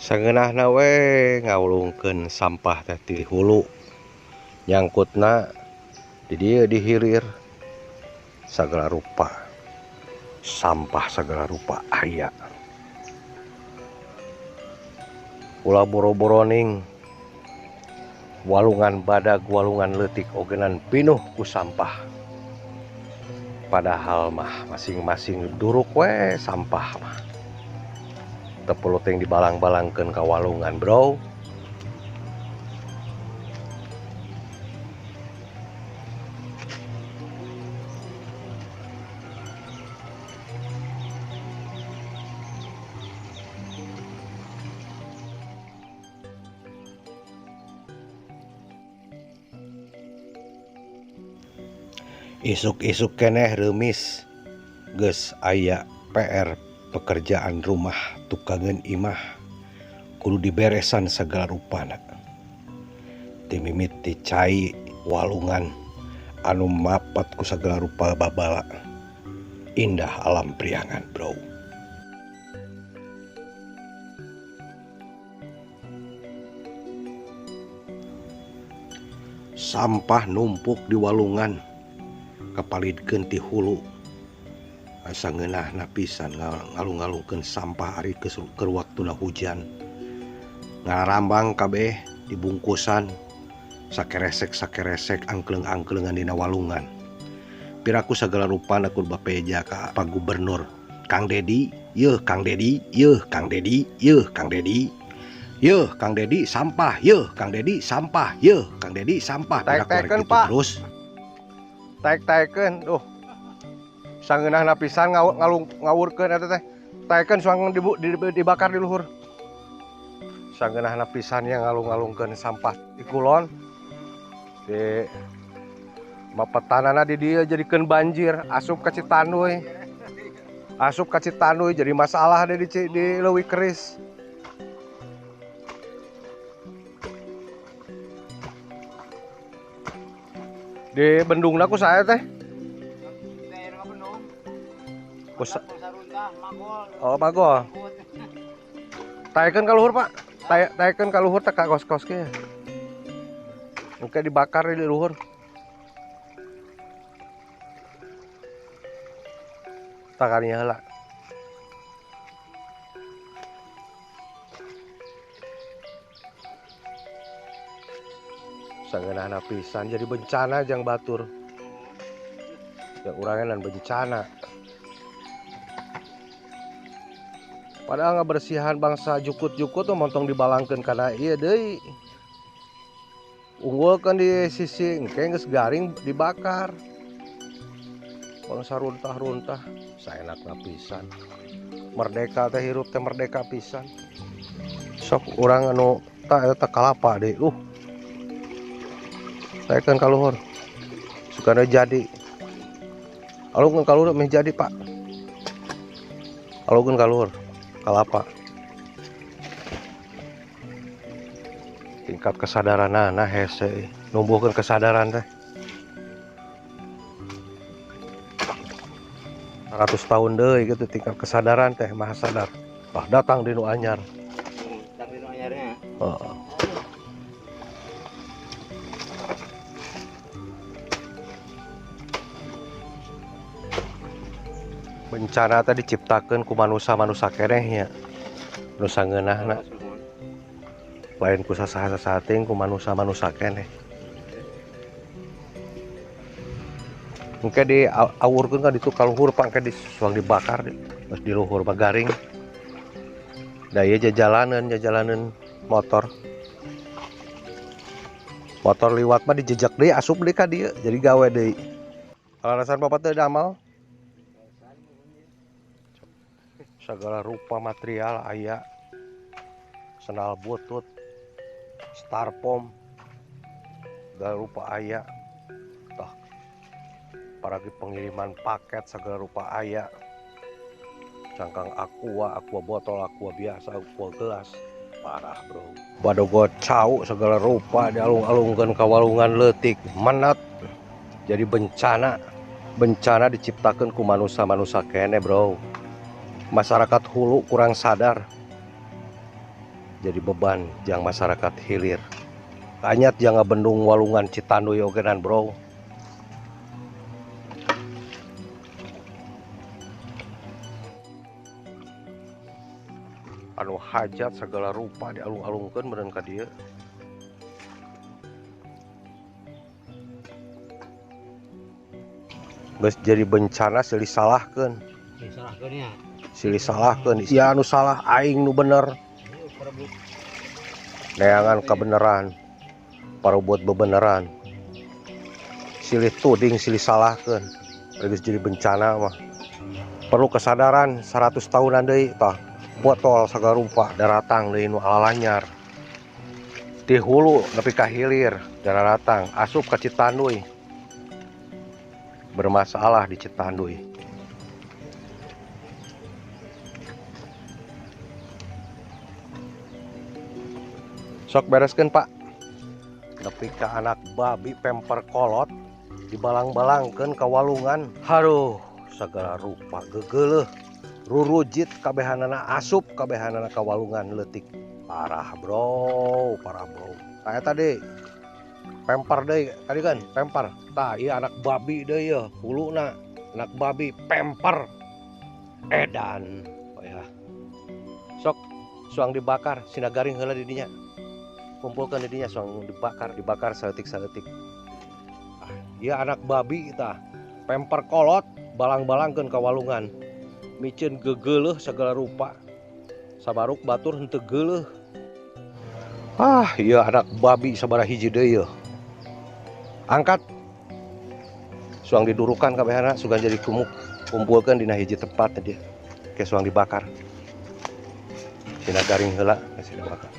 Sangeunahna we ngawulungkeun sampah teh ti hulu nyangkutna di dieu di hilir sagala rupa sampah sagala rupa aya. Ulah boro-boroning walungan badag walungan leutik ogenan pinuh ku sampah. Padahal mah masing-masing duruk we sampah mah. Teu perlu teh dibalang-balangkeun ka walungan, bro. Isuk-isuk keneh reumis geus aya PR pekerjaan rumah tukangeun imah kudu diberesan sagala rupana. Ti mimiti cai walungan anu mapat ku sagala rupa babala. Indah alam Priangan, bro. Sampah numpuk di walungan kapalidkeun ti hulu. Asa ngeunahna pisan ngalung-ngalungkeun sampah ari keur waktuna hujan. Ngarambang kabeh dibungkusan sakeresek-sakeresek angkleung-angkleungan dina walungan. Piraku sagala rupana kur bapeja ka Pak Gubernur. Kang Dedi, yeuh Kang Dedi, yeuh Kang Dedi, yeuh Kang Dedi. Yeuh Kang Dedi sampah, yeuh Kang Dedi sampah, yeuh Kang Dedi sampah. Piraku rek kitu terus. Taek-taekeun, duh. Sangeunahna pisan ngawurkeun eta teh. Taekeun suang dibakar di luhur. Sangeunahna pisan yang ngalung-ngalungkeun sampah di kulon. Di mapetanana di dieu jadikeun banjir, asup ka Citanduy. Asup ka Citanduy jadi masalah deh di Leuwi Keris. Di bendungna ku saya teh. Oh, magol. Taekeun ka luhur, Pak. Taekeun ka luhur teh ka kos-kos kieu. Engke dibakar di luhur. Takarinya heula. Sangeunahna pisan jadi bencana jang batur. Yang urangnya dan bencana. Padahal ngabersihan bangsa jukut-jukut tuh montong dibalangkeun kana ieu deui. Unggulkeun di sisi engke geus garing dibakar. Bangsa runtah-runtah saenakna pisan. Merdeka teh hirup teh merdeka pisan. Sok urang anu tah eta kalapa deui. Taekeun ka luhur. Sugana jadi. Alungkeun ka luhur meh jadi, Pak. Alungkeun ka luhur. Kalapa. Tingkat kesadaran nah hese numbuhkeun kesadaran teh. 100 tahun deui gitu tingkat kesadaran teh maha sadar. Wah, datang di nu anyar. Datang di nu anyarnya. Heeh. Bencana teh diciptakeun ku manusa-manusa keneh nya. Nu sangeunahna. Lain ku sasaha-saha teuing ku manusa-manusa keneh. Engke diawurkeun ka ditu ka luhur Pak, engke disuang dibakar terus di luhur mah garing. Da ieu jajalaneun motor. Motor liwat mah dijejak deui asup deui ka dieu jadi gawe deui. Alasan bapak teu damel. Segala rupa material aya. Sendal butut, styrofoam, segala rupa aya. Tah, paragi pengiriman paket segala rupa aya. Cangkang aqua, aqua botol, aqua biasa, aqua gelas. Parah, bro. Badogo cau segala rupa dialung-alungkeun ka walungan leutik, menat. Jadi bencana. Bencana diciptakeun ku manusa-manusa keneh, bro. Masyarakat hulu kurang sadar. Jadi beban jang masyarakat hilir. Anyat jang ngabendung Walungan Citanduy ogenan bro. Anu hajat segala rupa dialung-alungkeun meureun ka dieu. Geus jadi bencana silih salahkeun. Disalahkeun nya. Silih salahkeun. Sia anu salah aing nu bener. Neangan kebenaran. Parobot bebeneran. Silih tuding silih salahkeun. Geus jadi bencana mah. Perlu kesadaran 100 tahunan deui tah. Botol segala rupa daratang deui nu alalanyar. Ti hulu nepi ka hilir daratang asup ka Citanduy. Bermasalah di Citanduy. Sok bereskeun Pak. Nepi ka anak babi pemper kolot dibalang-balangkeun ka walungan. Haruh segala rupa gegeleuh. Rurujit kabehanana asup kabehanana ka walungan leutik. Parah bro, parah bro. Kayak tadi pemper deui tadi kan, pemper. Tah ieu anak babi deui yeuh, huluna anak babi pemper. Edan. Oh ya. Sok suang dibakar, sina garing heula di dinya. Kumpulkan di dinya suang dibakar, dibakar saeutik-saeutik. Ah, ieu anak babi tah. Pemper kolot balang-balangkeun ka walungan. Miceun gegeleuh segala rupa. Sabaruk batur henteu geuleuh. Ah, ieu anak babi sabaraha hiji deui yeuh. Angkat. Suang didurukan kabehana sugan jadi kumuk. Kumpulkeun dina hiji tempat dia. Ke suang dibakar. Sina garing heula, sina bakar.